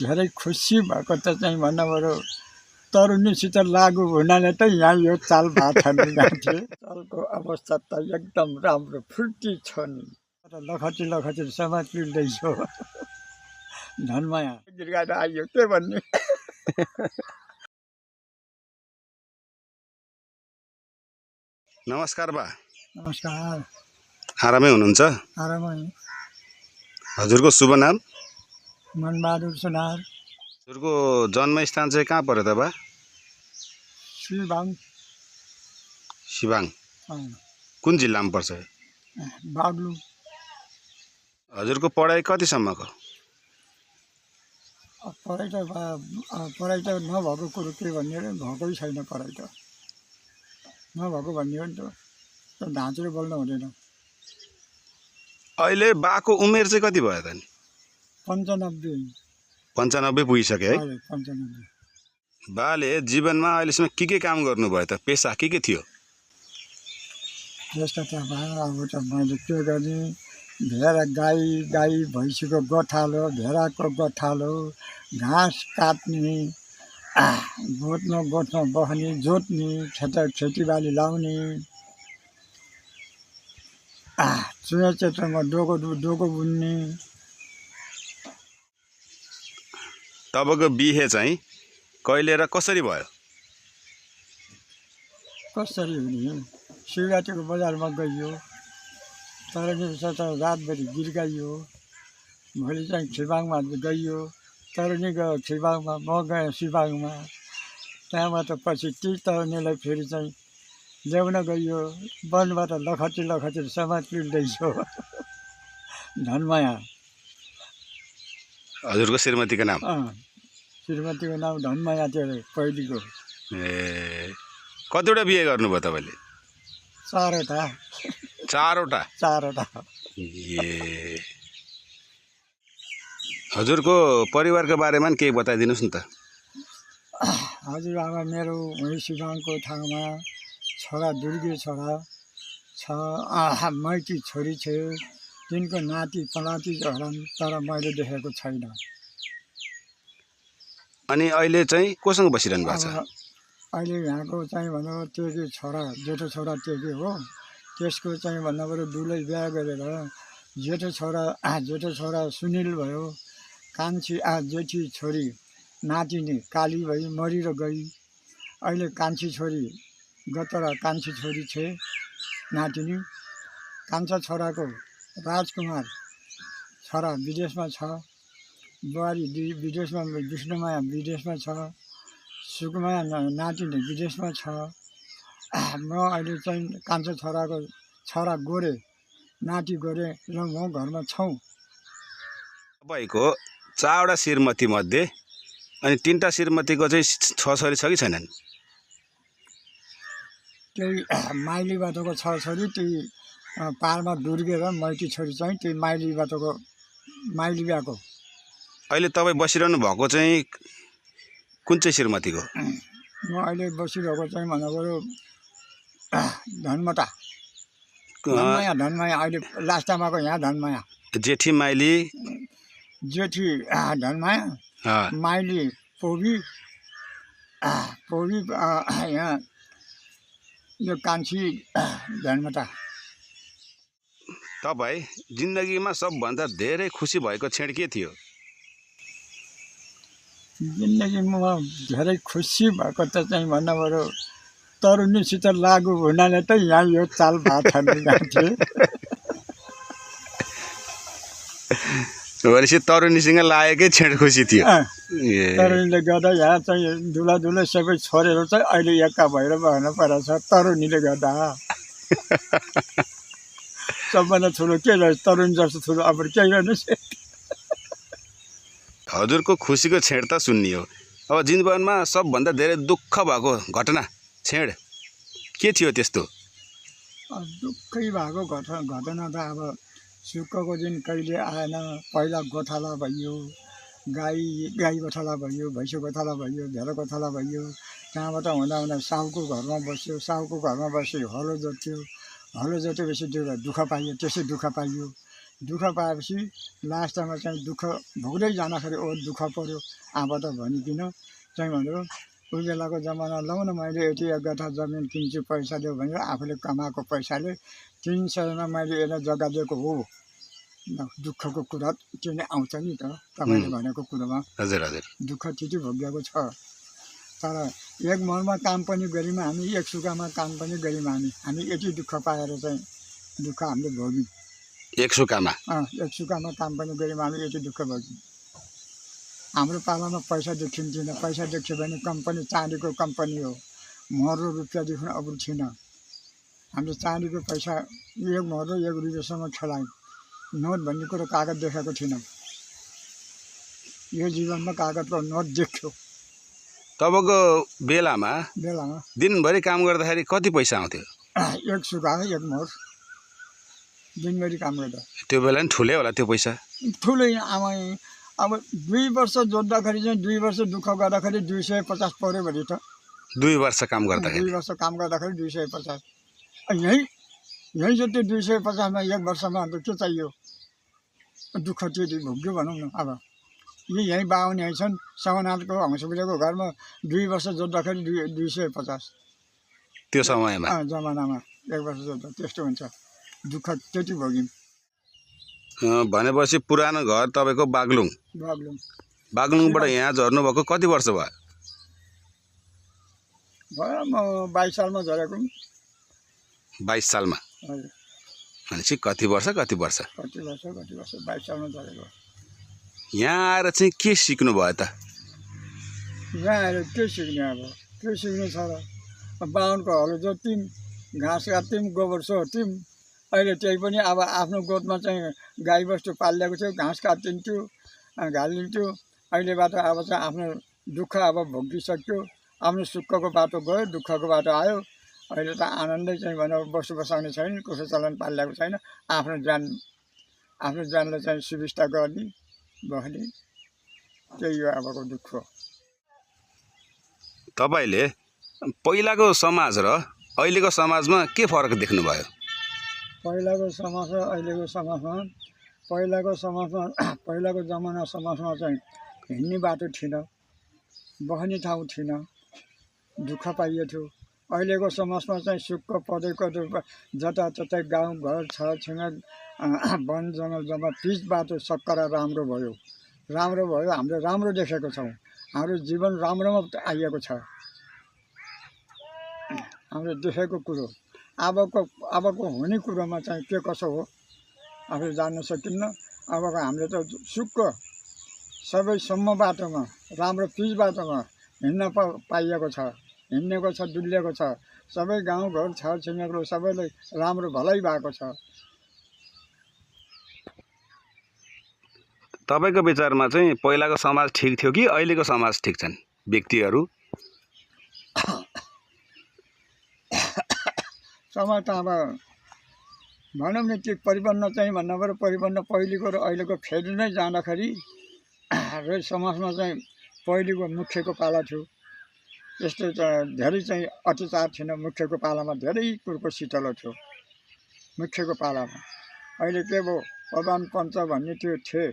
धेरै खुसी भएको त चाहिँ भन्नुभयो तरुनीसित लागु हुनाले त यहाँ यो चाल भएको छैन गाँठे। चालको अवस्था त एकदम राम्रो फुर्ती छ नि। लखटी लखटी समाज पिल्दैछ धनमाया गीत गाएर आइयो के भन्ने। नमस्कार बा। नमस्कार। आरामै हुनुहुन्छ? आरामै। हजुरको शुभ नाम? मनबहादुर सुनार। हजुरको जन्मस्थान चाहिँ कहाँ पर्यो त बा? शिवाङ। शिवाङ कुन जिल्लामा पर्छ? बाग्लुङ। हजुरको पढाइ कतिसम्मको? पढाइ त नभएको कुरो के भन्ने र भएकै छैन पढाइ त नभएको भन्ने हो नि त ढाँचेर बोल्नु हुँदैन। अहिले बाको उमेर चाहिँ कति भयो त नि? 95। 95 पुगिसक्यो है? 95। बाले जीवनमा अहिलेसम्म के काम गर्नुभयो त? पेसा के थियो? त्यस्तो त अब त मैले के गर्ने, गाई भैँसीको गोठालो, भेडाको गोठालो, घाँस काट्ने, गोठमा बस्ने, जोत्ने, खेतीबाली लाउने, चुयाचेत्रमा डोको बुन्ने। तपाईँको बिहे चाहिँ कहिले र कसरी भयो? कसरी हुने, शिवरात्रिको बजारमा गइयो, तर रातभरि गीत गाइयो। भोलि चाहिँ छिबाङमा गइयो, तरुनी गयो छिबाङमा, म गएँ शिवाङमा। त्यहाँबाट पछि ती तरुनीलाई फेरि चाहिँ ल्याउन गइयो। वनबाट लखटी समाज पिल्दैछ धनमाया। हजुरको श्रीमतीको नाम? श्रीमतीको नाम धनमाया थियो पहिलेको। ए कतिवटा बिहे गर्नुभयो तपाईँले? 4वटा। 4वटा? 4वटा। ए हजुरको परिवारको बारेमा नि केही बताइदिनुहोस् न त। हजुरआमा मेरो वहीँ शिवाङको ठाउँमा छोरा दुर्गे छोरा छ, मैकी छोरी छ। तिनको नाति पनाति होलान्, तर मैले देखेको छैन। अनि अहिले चाहिँ कोसँग बसिरहनु भएको छ? अहिले यहाँको चाहिँ भन्नु तेगे छोरा, जेठो छोरा तेगे हो। त्यसको चाहिँ भन्नुभयो दुलै बिहा गरेर जेठो छोरा सुनिल भयो। कान्छी जेठी छोरी नातिनी काली भई मरेर गई। अहिले कान्छी छोरी कान्छी छोरी छ नातिनी। कान्छा छोराको राजकुमार छोरा विदेशमा छ। बुहारी विदेशमा, विष्णुमाया विदेशमा छ। सुकुमाया नातिनी विदेशमा छ। म अहिले चाहिँ कान्छा छोराको छोरा गोरे, नाति गोरे र म घरमा छौँ। तपाईँको 4वटा श्रीमती मध्ये अनि 3टा श्रीमतीको चाहिँ छोरी छ कि छैनन्? त्यही माइलीबाटको छोरी, त्यही पारमा दुर्गे र मैकी छोरी चाहिँ त्यही माइली बिहाको। अहिले तपाईँ बसिरहनु भएको चाहिँ कुन चाहिँ श्रीमतीको? म अहिले बसिरहेको चाहिँ भन्नुभयो धनमाया। अहिले लास्ट टाइमको यहाँ धनमाया। जेठी माइली? जेठी धनमाया, माइली पोबी यहाँ यो कान्छी धनमाया। तपाईँ जिन्दगीमा सबभन्दा धेरै खुसी भएको क्षण के थियो? जिन्दगीमा धेरै खुसी भएको त चाहिँ भन्नुभयो तरुनीसित लागु हुनाले त यहाँ यो चाल भएको छैन गाँठे। भनेपछि तरुनीसँग लागेकै क्षण खुसी थियो? तरुनीले गर्दा यहाँ चाहिँ दुला सबै छोडेर चाहिँ अहिले एका भएर भर्न परेको छ तरुनीले गर्दा। सबभन्दा ठुलो के तरुनी जस्तो ठुलो अब के गर्नुहोस्। हजुरको खुसीको क्षण त सुन्नियो, अब जीवनमा सबभन्दा धेरै दुःख भएको घटना क्षण के थियो त्यस्तो? दुःखै भएको घटना त अब सुक्खको दिन कहिले आएन। पहिला गोठाला भइयो, गाई गोठाला भइयो, भैँसी गोठाला भइयो, भेडा गोठाला भइयो। त्यहाँबाट हुँदा साहुको घरमा बस्यो। साहुको घरमा बसी हलो जोत्यो। हलो जोतेपछि दुःख पाइयो, त्यसै दुःख पाइयो। दुःख पाएपछि लास्टमा चाहिँ दुःख भोग्दै जाँदाखेरि ओ दुःख पऱ्यो अब त भनिकन चाहिँ भनेर उही बेलाको जमाना लाउन मैले यति एक गठा जमिन किन्छु पैसा दियो भनेर आफूले कमाएको पैसाले 300मा मैले यसलाई जग्गा दिएको हो। दुःखको कुरा त्यो नै आउँछ नि त तपाईँले भनेको कुरोमा। हजुर हजुर दुःख त्यति भोगेको छ। तर एक मनमा काम पनि गऱ्यौँ हामी, एक सुखमा काम पनि गऱ्यौँ हामी यति दुःख पाएर चाहिँ दुःख हामीले भोग्यौँ। एक सुकामा एक सुखमा काम पनि गऱ्यौँ हामी, यति दुःख भोग्यौँ। हाम्रो पालामा पैसा देखिन्थेन। पैसा देख्यो भने कम्पनी चाँदीको कम्पनी हो, महरो रुपियाँदेखि अब थिएन। हामीले चाँदीको पैसा एक महरो 1 रुपियाँसम्म खेलायौँ। नोट भन्ने कुरो कागज देखेको थिएनौँ। यो जीवनमा कागजको नोट देख्यो। तपाईँको बेलामा बेलामा दिनभरि काम गर्दाखेरि कति पैसा आउँथ्यो? 1 सुका 1 मोहर दिनभरि काम गर्दा। त्यो बेला नि ठुलै होला त्यो पैसा? ठुलै आमा। अब 2 वर्ष जोत्दाखेरि चाहिँ 2 वर्ष दुःख गर्दाखेरि 250 पऱ्यो भने त 2 वर्ष काम गर्दाखेरि 2 वर्ष काम गर्दाखेरि 250। यहीँ जति 250मा 1 वर्षमा अन्त के चाहियो? दुःख त्यति भोग्यो भनौँ न। अब यहीँ बाहुन यहीँ छन्, सवनाथको हंसपुरेको घरमा 2 वर्ष जोत्दाखेरि 250। त्यो समयमा जमानामा 1 वर्ष जोत्दा त्यस्तो हुन्छ। दुःख त्यति भोग्यौँ। भनेपछि पुरानो घर तपाईँको बागलुङ? बागलुङ। बागलुङबाट यहाँ झर्नुभएको कति वर्ष भयो? भयो म 22 सालमा झरेको। 22 सालमा? हजुर। भनेपछि कति वर्ष 22 सालमा झरेको। यहाँ आएर चाहिँ के सिक्नु भयो त? यहाँ आएर के सिक्ने? अब के सिक्नु छ र? बाहुनको हलो जोत्यौँ, घाँस काट्यौँ, गोबर सोर्थ्यौँ। अहिले त्यही पनि अब आफ्नो गोठमा चाहिँ गाईबस्तु पालिएको थियो, घाँस काटिन्थ्यो, घालिन्थ्यो। अहिलेबाट अब चाहिँ आफ्नो दुःख अब भोगिसक्यो। आफ्नो सुखको बाटो गयो, दुःखको बाटो आयो। अहिले त आनन्दै चाहिँ भनेर बस्नु बसाउने छैन, कसो चलन पालिएको छैन। आफ्नो जानलाई चाहिँ सुविस्ता गर्ने बस्ने, त्यही हो अबको दुःख। तपाईँले पहिलाको समाज र अहिलेको समाजमा के फरक देख्नुभयो? पहिलाको समाज र अहिलेको समाजमा पहिलाको जमाना समाजमा चाहिँ हिँड्ने बाटो थिएन, बस्ने ठाउँ थिएन, दुःख पाइएको थियो। अहिलेको समाजमा चाहिँ सुखको पदैको जताततै गाउँघर छरछिमेक वन जङ्गल जम्मा पिच बाटो सक्करा राम्रो भयो। हामीले राम्रो देखेको छौँ। हाम्रो जीवन राम्रोमा आइएको छ। हामीले देखेको कुरो अबको हुने कुरोमा चाहिँ के कसो हो आफूले जान्न सकिन्न। अबको हामीले त सुखको सबै सम्म बाटोमा राम्रो पिच बाटोमा हिँड्न पाइएको छ, हिँडेको छ, डुलेको छ। सबै गाउँघर छरछिमेकहरू सबैलाई राम्रो भलै भएको छ। तपाईँको विचारमा चाहिँ पहिलाको समाज ठिक थियो कि अहिलेको समाज ठिक छन् व्यक्तिहरू? समाज त अब भनौँ न त्यो परिबन्ध चाहिँ भन्नुपर्यो। परिबन्ध पहिलेको र अहिलेको फेरि नै जाँदाखेरि र समाजमा चाहिँ पहिलेको मुख्यको पाला थियो। यस्तो धेरै चाहिँ अत्याचार थिएन। मुख्यको पालामा धेरै कुरोको शीतलो थियो मुख्यको पालामा। अहिले के भयो, प्रधान पञ्च भन्ने त्यो थिए,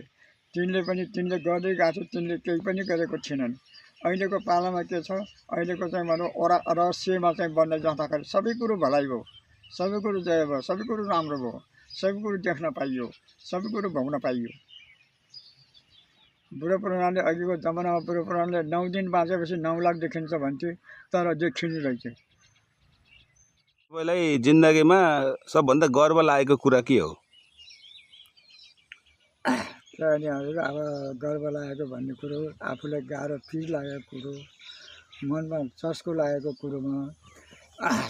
तिनले गर्दै गएको, तिनले केही पनि गरेको थिएनन्। अहिलेको पालामा के छ, अहिलेको चाहिँ भनौँ रहस्यमा चाहिँ बन्दै जाँदाखेरि सबै कुरो भलाइ भयो, सबै कुरो जय भयो, सबै कुरो राम्रो भयो, सबै कुरो देख्न पाइयो, सबै कुरो भोग्न पाइयो। बुढो पुराणले अघिको जमानामा बुढो पुराणले 9 दिन बाँचेपछि 9 लाख देखिन्छ भन्थे, तर देखिने रहेछ। तपाईँलाई जिन्दगीमा सबभन्दा गर्व लागेको कुरा के हो? हजुर, अब गर्व लागेको भन्ने कुरो, आफूलाई गाह्रो पिर लागेको कुरो, मनमा चस्को लागेको कुरोमा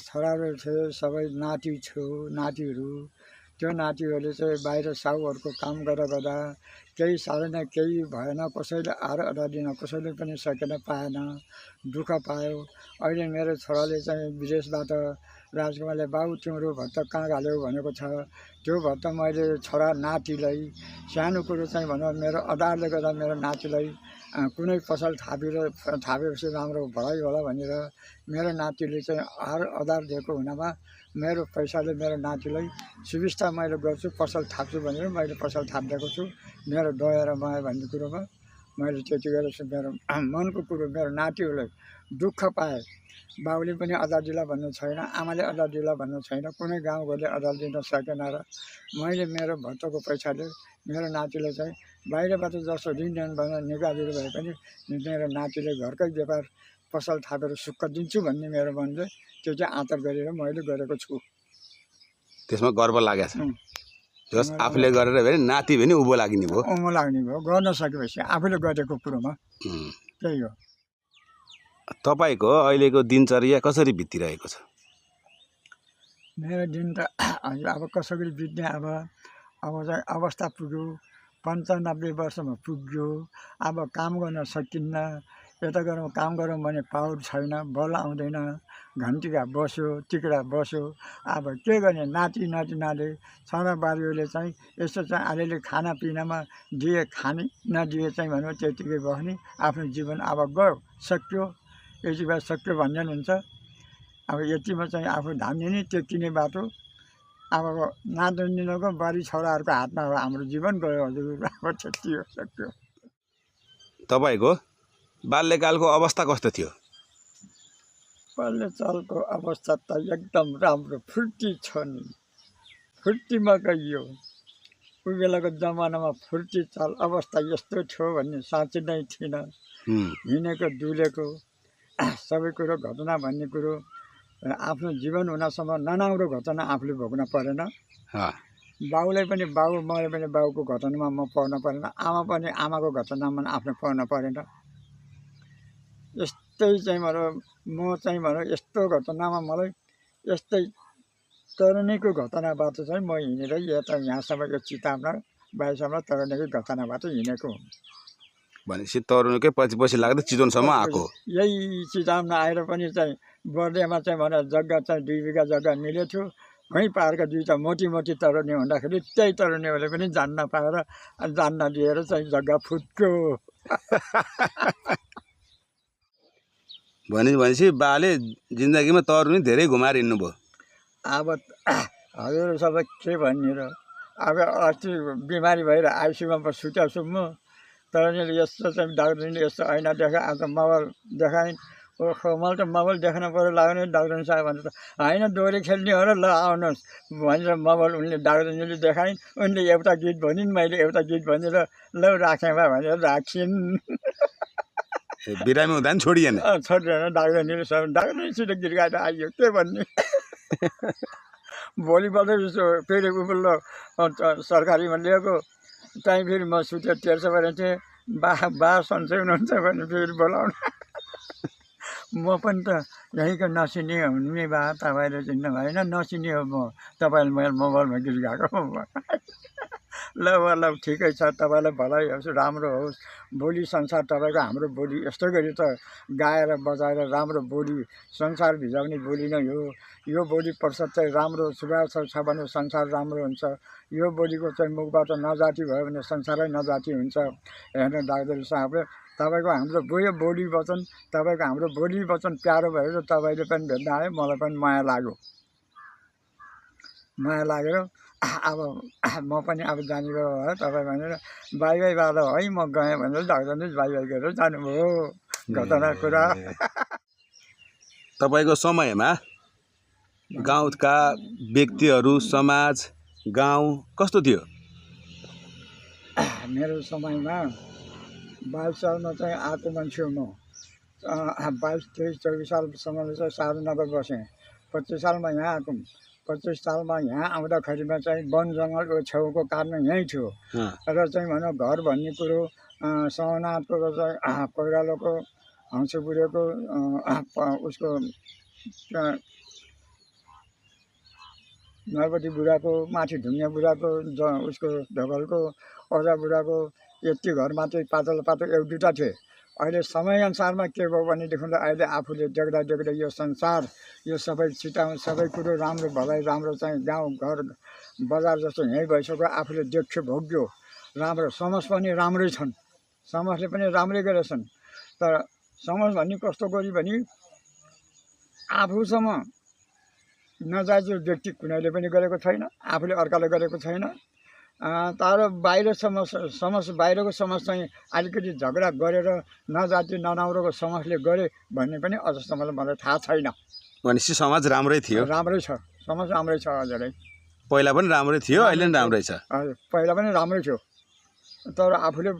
छोराहरू थियो, सबै नाति थियो, नातिहरू। त्यो नातिहरूले चाहिँ बाहिर साहुहरूको काम गर्दा केही साधन केही भएन, कसैले आएर दिन कसैले पनि सकेन, पाएन, दुःख पायो। अहिले मेरो छोराले चाहिँ विदेशबाट राजकुमारले बाबु तिम्रो भत्ता कहाँ हाल्यौ भनेको छ। त्यो भत्ता मैले छोरा नातिलाई सानो कुरो चाहिँ भनेर मेरो आधारले गर्दा मेरो नातिलाई कुनै पसल थापेपछि राम्रो भलाइ होला भनेर मेरो नातिले चाहिँ हर आधार दिएको हुनामा मेरो पैसाले मेरो नातिलाई सुविस्ता मैले गर्छु, पसल थाप्छु भनेर मैले पसल थापिदिएको छु। मेरो दया र माया भन्ने कुरोमा मैले त्यति गरेर मेरो मनको कुरो मेरो नातिहरूलाई दुःख पाएँ। बाउले पनि आधार दिला भन्नु छैन, आमाले आधार दिला भन्नु छैन, कुनै गाउँघरले आधार दिन सकेन र मैले मेरो भत्ताको पैसाले मेरो नातिले चाहिँ बाहिरबाट जसो ऋण भनेर निकालेर भए पनि मेरो नातिले घरकै व्यापार पसल थापेर सुख दिन्छु भन्ने मेरो मनले त्यो चाहिँ आदर गरेर मैले गरेको छु। त्यसमा गर्व लागेको छ। जस आफूले गरेर भने नाति भने उँभो लाग्ने भयो। उँभो लाग्ने भयो, गर्न सकेपछि आफूले गरेको कुरोमा त्यही हो। तपाईँको अहिलेको दिनचर्या कसरी बितिरहेको छ? मेरो दिन त हजुर अब कसरी बित्ने, अब चाहिँ अवस्था पुग्यो, 95 वर्षमा पुग्यो। अब काम गर्न सकिन्न, यता गरौँ काम गरौँ भने पावर छैन, बल आउँदैन, घन्टिका बस्यो टिक्रा बस्यो। अब के गर्ने, नाति नातिनाले छोराबारीहरूले चाहिँ यसो चाहिँ अलिअलि खानापिनामा दिए खाने, नदिए चाहिँ भन्यो त्यतिकै बस्ने। आफ्नो जीवन अब गयो, सक्यो, यति बेला सक्यो भन्ने हुन्छ। अब यतिमा चाहिँ आफू धामिने टेकिने बाटो अब नातिनीको बारी छोराहरूको हातमा अब हाम्रो जीवन गयो हजुर। अब त्यति हो, सक्यो। तपाईँको बाल्यकालको अवस्था कस्तो थियो? बाल्यकालको अवस्था त एकदम राम्रो, फुर्ती छ नि, फुर्तीमा गइयो। उही बेलाको जमानामा फुर्ती चाल अवस्था यस्तो थियो भन्ने साँच्चै नै थिएन। हिँडेको डुलेको सबै कुरो घटना भन्ने कुरो आफ्नो जीवन हुनसम्म नराम्रो घटना आफूले भोग्न परेन। बाउलाई पनि बाउ, मैले पनि बाउको घटनामा म पर्न परेन, आमा पनि आमाको घटनामा आफ्नो पर्न परेन। यस्तै चाहिँ म चाहिँ यस्तो घटनामा मलाई यस्तै तरुणीको घटनाबाट चाहिँ म हिँडेर यहाँसम्म यो चितामा बाहिरसम्म तरुणीको घटनाबाट हिँडेको। भनेपछि तरुणीकै पछि लाग्दै चितवनसम्म आएको। यही चितामा आएर पनि चाहिँ बर्दियामा चाहिँ जग्गा चाहिँ 2 बिघा जग्गा मिलेको थियो। वहीँ पाहाडका दुईवटा मोटी मोटी तरुणी हुँदाखेरि त्यही तरुणीहरूले पनि जान्न पाएर जान्न दिएर चाहिँ जग्गा फुट्यो। भनेपछि बाले जिन्दगीमा तरुणी धेरै घुमाएर हिँड्नुभयो। अब हजुर सबै के भन्ने र, अब अस्ति बिमारी भएर आइसियुमा सुतेको छु म। तरुणीले यस्तो चाहिँ डाक्टरले यस्तो ऐना देखा, आज मोबाइल देखाइन्। ओहो, मलाई त मोबाइल देख्न पऱ्यो लाग्ने डाक्टर साहब भनेर त होइन, डोरी खेल्ने हो र ल आउनुहोस् भनेर मोबाइल उनले डाक्टरले देखाइन्। उनले एउटा गीत भनिन्, मैले एउटा गीत भनेर ल राखेँ बा भनेर राखिन्। बिरामी हुँदा पनि छोडिएन। छोडिएन, डाक्टरसित गीत गाएर आइयो, के भन्ने। भोलिपल्ट फेरि उपल्लो सरकारीमा लिएको, त्यहीँ फेरि म सुतेर तेर्सो गरेको थिएँ। बा सन्चै हुनुहुन्छ भने फेरि बोलाउनु। म पनि त यहीँको नसिनी हुने बा, तपाईँले चिन्नु भएन, नसिनी हो म, तपाईँले मैले मोबाइलमा गीत गाएको। ल ल ठिकै छ, तपाईँलाई भलाइ होस्, राम्रो होस्। भोलि संसार तपाईँको हाम्रो बोली यस्तो गरी त गाएर बजाएर राम्रो बोली, संसार भिजाउने बोली नै हो। यो बोली प्रसाद चाहिँ राम्रो सुभाव छ भने संसार राम्रो हुन्छ। यो बोलीको चाहिँ मुखबाट नजाति भयो भने संसारै नजाति हुन्छ। हेर्नु डाक्टर साहबले, तपाईँको हाम्रो बोली वचन, तपाईँको हाम्रो बोली वचन प्यारो भएर तपाईँले पनि भेट्न आयो, मलाई पनि माया लाग्यो। माया लागेर अब म पनि अब जाने भयो है तपाईँ भनेर बाई बाई बाह्र है म गएँ भनेर डाक्टरले बाई बाई गरेर जानुभयो। घटना कुरा। तपाईँको समयमा गाउँका व्यक्तिहरू, समाज, गाउँ कस्तो थियो? मेरो समयमा 22 सालमा चाहिँ आएको मान्छे हो म। 22, 23, 24 सालसम्म चाहिँ साधुनगर बसेँ। 25 सालमा यहाँ आएको। 25 सालमा यहाँ आउँदाखेरिमा चाहिँ वन जङ्गलको छेउको काट्न यहीँ थियो र चाहिँ घर भन्ने कुरो सौनाथको चाहिँ कोइरालोको, हंसुबुढेको, उसको नरपति बुढाको, माथि ढुङ्गे बुढाको, उसको ढोकलको, ओझा बुढाको, यति घर मात्रै पातलो पातलो 1-2टा थिए। अहिले समयअनुसारमा के भयो भनेदेखि त अहिले आफूले देख्दा देख्दै यो संसार, यो सबै चिताउँ सबै कुरो राम्रो भलाइ राम्रो चाहिँ गाउँ घर बजार जस्तो यहीँ भइसक्यो। आफूले देख्यो भोग्यो, राम्रो समाज पनि राम्रै छन्, समाजले पनि राम्रै गरेछन्। तर समाज भन्ने कस्तो गरी भने आफूसम्म नजायज व्यक्ति कुनैले पनि गरेको छैन, आफूले अर्काले गरेको छैन। तर बाहिर समाज बाहिरको समाज चाहिँ अलिकति झगडा गरेर नजाति नराम्रोको समाजले गरे भन्ने पनि अझसम्म मलाई थाहा छैन। भनेपछि समाज राम्रै थियो, राम्रै छ, समाज राम्रै छ अझै। पहिला पनि राम्रै थियो, अहिले पनि राम्रै छ। हजुर, पहिला पनि राम्रै थियो, तर आफूले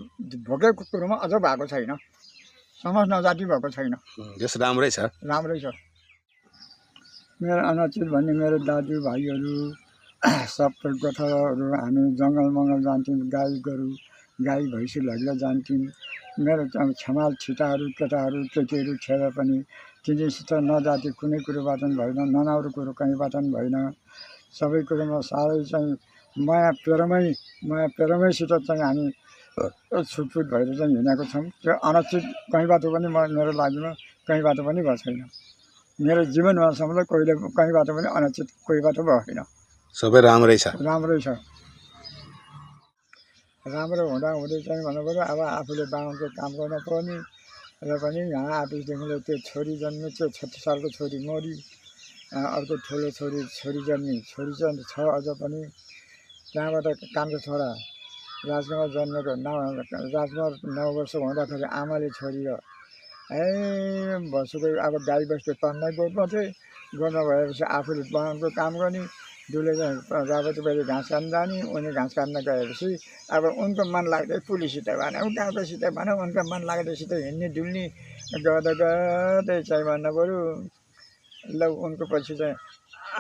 भोगेको कुरोमा अझ भएको छैन, समाज नजाति भएको छैन। यस राम्रै छ, राम्रै छ। मेरो अनाचित भन्ने मेरो दाजुभाइहरू सबै गोठालाहरू हामी जङ्गल मङ्गल जान्थ्यौँ, गाई गोरु गाई भैँसी लगेर जान्थ्यौँ। मेरो छमाल छिटाहरू केटाहरू केटीहरू थिएर पनि तिनीसित नजाति कुनै कुरोबाट पनि भएन, नराम्रो कुरो कहीँबाट पनि भएन। सबै कुरोमा साह्रै चाहिँ माया प्रेमैसित चाहिँ हामी छुटफुट भएर चाहिँ हिँडेको छौँ। त्यो अनचित कहीँबाट पनि मेरो लागिमा कहीँबाट पनि भएको छैन। मेरो जीवनसम्म कहिले कहीँबाट पनि अनचित कोहीबाट भएन। सबै राम्रै छ, राम्रै छ। राम्रो हुँदा हुँदै चाहिँ भन्नुपर्यो अब आफूले बाहुनको काम गर्न पर्ने र पनि यहाँ आफूदेखिले त्यो छोरी जन्मे, त्यो 36 सालको छोरी मरी, अर्को ठुलो छोरी जन्मी, छोरी चाहिँ छ अझ पनि। त्यहाँबाट कानको छोरा राजकुमार जन्मेको राजकुमार 9 वर्ष हुँदाखेरि आमाले छोरी र बसुकै अब गाई बस्तु तन्नै गोठमा थिएँ। गोठमा भएपछि आफूले बाहुनको काम गर्ने, दुले चाहिँ राबती बाहिर घाँस काट्न जाने। उनी घाँस काट्न गएपछि अब उनको मन लाग्दै पुलिसित भनौँ गाउँकोसित भनौँ उनको मन लाग्दैसित हिँड्ने डुल्ने गर्दा गर्दै चाहिँ भन्नु पऱ्यो ल उनको पछि चाहिँ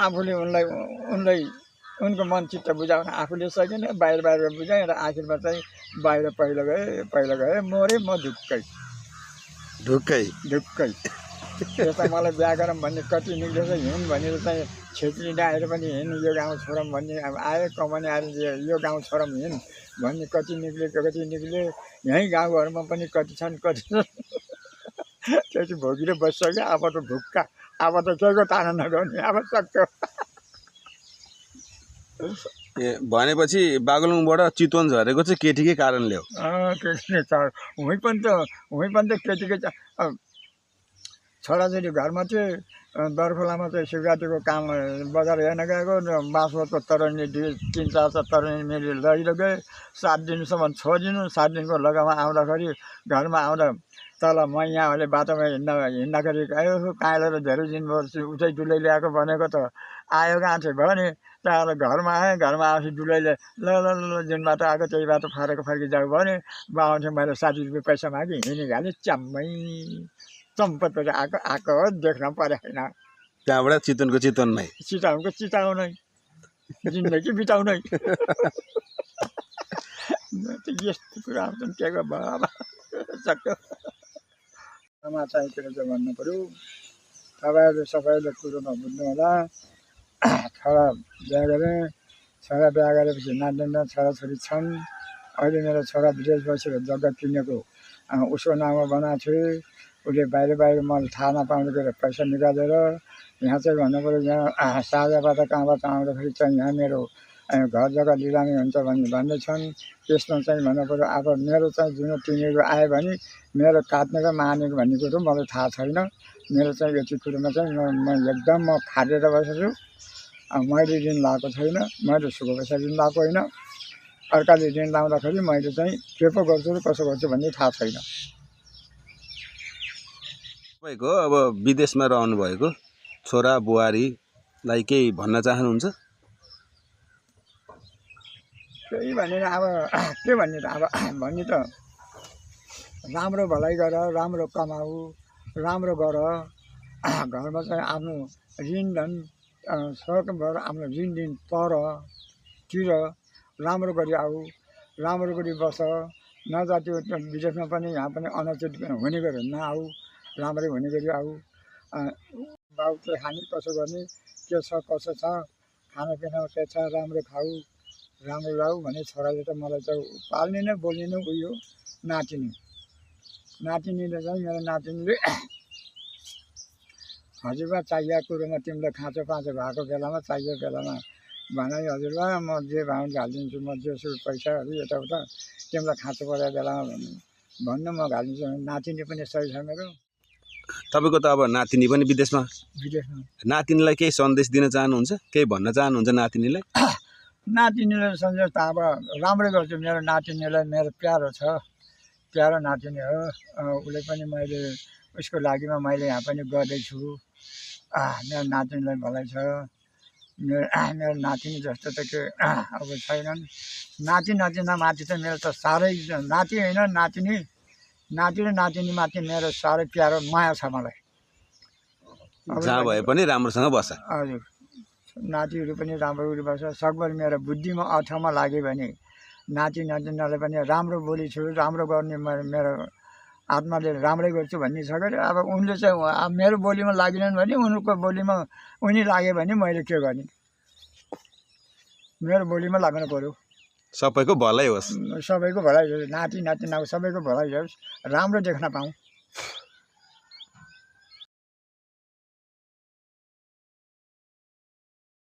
आफूले उनलाई उनको मन चित्त बुझाउन आफूले सकेन, बाहिर बुझाएँ र आखिरमा चाहिँ बाहिर पहिला गए मरे म ढुक्कै यता मलाई बिहा गरौँ भन्ने कति निक्लेछ, हिउँ भनेर चाहिँ छेत्री आएर पनि हिँड्नु यो गाउँ छोडौँ भन्ने अब आयो, कमाने आएर यो गाउँ छोडौँ हिँड भन्ने कति निक्ले यहीँ गाउँघरमा पनि कति छन् त्यति भोगिएर बसिसक्यो। अब त ढुक्का, अब त केको ताना नगर्ने, अब सक्यो। भनेपछि बागलुङबाट चितवन झरेको चाहिँ केटीकै कारणले हो? केटीले हुँ पनि त केटीकै छोराछोरी घरमा चाहिँ दरखोलामा चाहिँ शिवरात्रिको काम बजार हेर्न गएको, बाँसको तरनी 3-4 तरनी मैले लैलो गएँ। 7 दिनसम्म छोडिनु, 7 दिनको लगामा आउँदाखेरि घरमा आउँदा तल मैयाले बाटोमा हिँड्दाखेरि गयो काँलेर धेरै दिन भयो उतै दुलै ल्याएको भनेको त आयो गाँठे भने त्यहाँबाट घरमा आएँ। घरमा आएपछि दुलैले ल जुन बाटो आएको त्यही बाटो फर्किजाऊ भने बाबाले मैले 60 रुपियाँ पैसा मागेँ, हिँडिहालेँ। च्याम्मै चम्पतबाट आएको हो, देख्न परेन। त्यहाँबाट चितवनमै चिताउनै जिन्दगी बिताउनै। यस्तो कुरा आउँछन् के को बाबा सक्यो। समाचार चाहिँ भन्नु पऱ्यो, तपाईँहरूले कुरो नबुझ्नु होला। छोरा बिहा गरेपछि नातिना छोराछोरी छन्। अहिले मेरो छोरा विदेश बसेर जग्गा किनेको उसको नाममा बनाएको थिएँ। उसले बाहिर मैले थाहा नपाउँदै गएर पैसा निकालेर यहाँ चाहिँ भन्नु पऱ्यो यहाँ साझाबाट कहाँबाट आउँदाखेरि चाहिँ यहाँ मेरो घर जग्गा लिलामी हुन्छ भन्दैछन्। त्यसमा चाहिँ भन्नु पऱ्यो अब मेरो चाहिँ जुन तिनीहरू आयो भने मेरो काट्ने र मार्ने भन्ने कुरो मलाई थाहा छैन। मेरो चाहिँ यति कुरोमा चाहिँ म एकदम खाटेर बसेछु। मैले ऋण लाएको छैन, मैले सुको पैसा ऋण लाएको होइन। अर्काले ऋण लाउँदाखेरि मैले चाहिँ के पो गर्छु र कसो गर्छु भन्ने थाहा छैन। तपाईँको अब विदेशमा रहनुभएको छोरा बुहारीलाई केही भन्न चाहनुहुन्छ? केही भनेर अब के भन्ने त अब भन्ने त राम्रो भलाइ गर, राम्रो कमाऊ, राम्रो गर। घरमा चाहिँ आफ्नो ऋण सकभर आफ्नो ऋण तर तिर राम्रो गरी आऊ, राम्रो गरी बस। नजाति विदेशमा पनि यहाँ पनि अनचित हुने गरी नआऊ, राम्रै हुने गरी आऊ। बाउ के खाने कसो गर्ने के छ कसो छ खानापिना के छ राम्रो खाऊ राम्रो लाऊ भने छोराले त मलाई चाहिँ पाल्ने नै बोल्ने नै उयो नातिनीले चाहिँ मेरो नातिनीले हजुरबा चाहिएको कुरोमा तिमीलाई खाँचो पाँचो भएको बेलामा चाहिएको बेलामा भनाइ हजुरबा म जे भाउ हालिदिन्छु, म जेसु पैसाहरू यताउता तिमीलाई खाँचो परेको बेलामा भन्नु भन्नु म घालिन्छ नातिनी पनि सही छ मेरो तपाईँको त अब नातिनी पनि विदेशमा, विदेशमा नातिनीलाई केही सन्देश दिन चाहनुहुन्छ, केही भन्न चाहनुहुन्छ नातिनीलाई? नातिनीलाई सन्देश त अब राम्रै गर्छु मेरो नातिनीलाई मेरो प्यारो छ प्यारो नातिनी हो उसले पनि मैले उसको लागिमा मैले यहाँ पनि गर्दैछु मेरो नातिनीलाई भलाइ छ मेरो नातिनी जस्तो त के अब छैनन् नातिना माथि त मेरो त साह्रै नाति होइन नातिनी नाति र नातिनी माथि मेरो साह्रै प्यारो माया छ मलाई जहाँ भए पनि राम्रोसँग बस्छ। हजुर नातिहरू पनि राम्रो बस्छ सकभर मेरो बुद्धिमा अर्थमा लाग्यो भने नातिनालाई पनि राम्रो बोलिछु राम्रो गर्ने मेरो आत्माले राम्रै गर्छु भन्ने छ गरे अब उनले चाहिँ अब मेरो बोलीमा लागिनन् भने उनको बोलीमा उनी लाग्यो भने मैले के गर्ने मेरो बोलीमा लाग्नु पर्यो सबैको भलै होस्। सबैको भलाइ होस् नाति नातिना सबैको भलाइ होस् राम्रो देख्न पाऊँ।